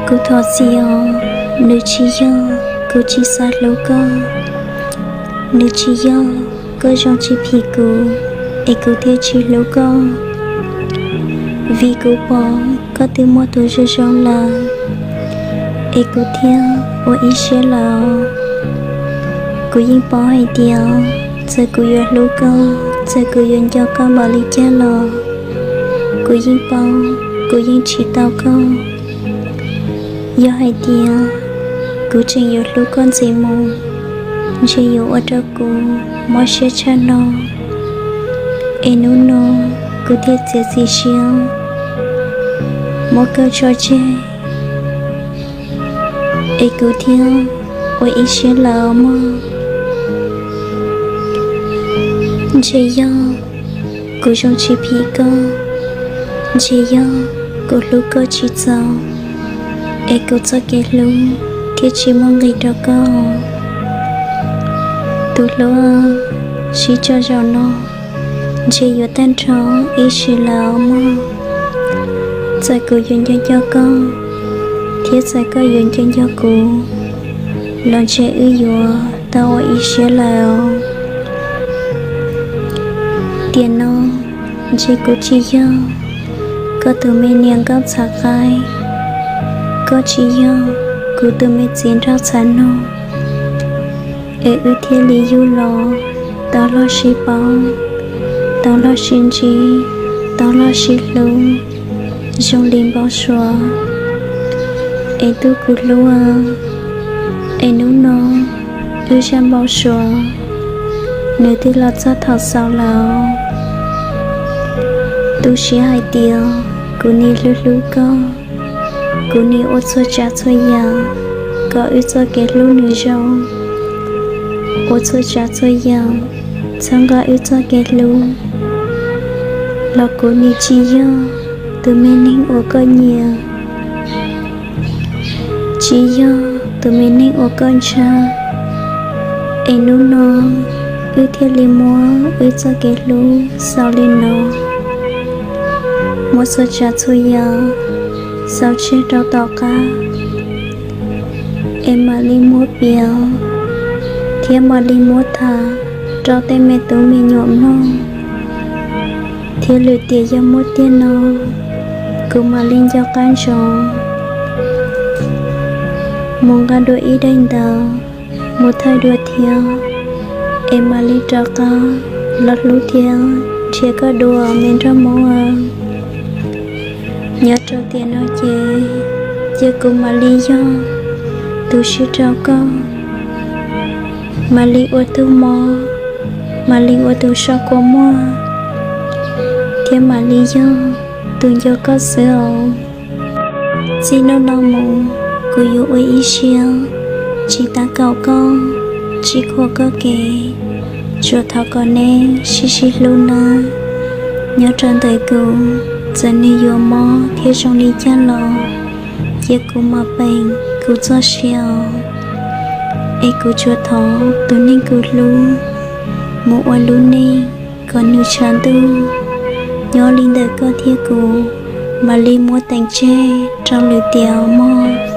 Kuv thov txim os, nws tsis yog kuv tsis xav hlub koj, nws tsis yog koj zoo tsis phim kuv es kuv thiaj tsis hlub koj. Vim kuv pom koj twb muaj tus zoo zoo lawm es kuv thiaj ua ib siab lawm. Kuv yeej paub hais tias txawm kuv yuav hlub koj, txawm kuv yuav nco koj npaum li cas los kuv yeej paub kuv yeej tsis tau koj. Yog hais tias kuv tseem yuav hlub koj ntxiv mus, ntshe yuav ua rau kuv mob siab tshaj no. Es hnub no kuv thiaj txiav txim siab muab koj tso tseg, es kuv thiaj ua ib siab lawm mog. Ntshe yog kuv zoo tsis phim koj, ntshe yog kuv hlub koj tsis txaus, es kuv txoj kev hlub thiaj tsis muaj nqis rau koj. Tus hlub, sib tso zaum no ntshe yuav tag nrho ib sim lawm mog. Txawm kuv yuav nco nco koj, thiab txawm koj yuav nco nco kuv, los ntshe wb yuav tau ua ib siab lawm. Tiam no ntshe kuv tsis yog koj tus me niam nkauj txhav qaib, koj tsis yog kuv tus me txiv nraug txhav nug, es wb thiaj li yug los tau loj sib paub, tau loj sib ntsib, tau loj sib hlub zoo li npau suav. Es tub kuv hlub, es hnub no wb zaj npau suav nws twb los txog thaum xaus lawm. Tu siab hais tias kuv nim hlub hlub koj, kuv nim ua txhua tsav txhua yam kom wb txoj kev hlub nws zoo, ua txhua tsav txhua yam txhawb nqa wb txoj kev hlub, los kuv nim tsis yog tus me neeg uas koj nyiam, tsis yog tus me neeg uas koj ntshaw. Es hnub no wb thiaj li muab wb txoj kev hlub xaus li no, muab txhua tsav txhua yam xaus tseg rau tom qab, es mam li muab piav thiab mam li muab tham rau tej me tub me nyuam mloog, thiab lwm tiam yog muaj tiag no kuv mam li nco qab ntsoov mus nqa dua ib daim ntawv mus thaij dua thiab, es mam li rov qab los hlub thiab nrhiav koj dua me nraug Hmoob. Nyob rau tiam no ces cia kuv mam li yog tus sib rau koj, mam li ua tus mob, mam li ua tus soj kua muag, thiab mam li yog tus nco koj xwb os. Txij hnub no mus kuv yuav ua ib siab tsis tab kaum koj, tsis khuam koj kev, tsuas thov kom neb sib sib hlub nawb. Nyob rau ntawm kuv, txawm nws yuav mob thiab zoo li cas los cia kuv mam peem kuv txoj sia os. Es kuv tsuas thov tus neeg kuv hlub mus ua lub neej kom nws tshav ntuj nyob li ntawm koj thiab kuv, mam li muab teem tseg rau lwm tiam mog.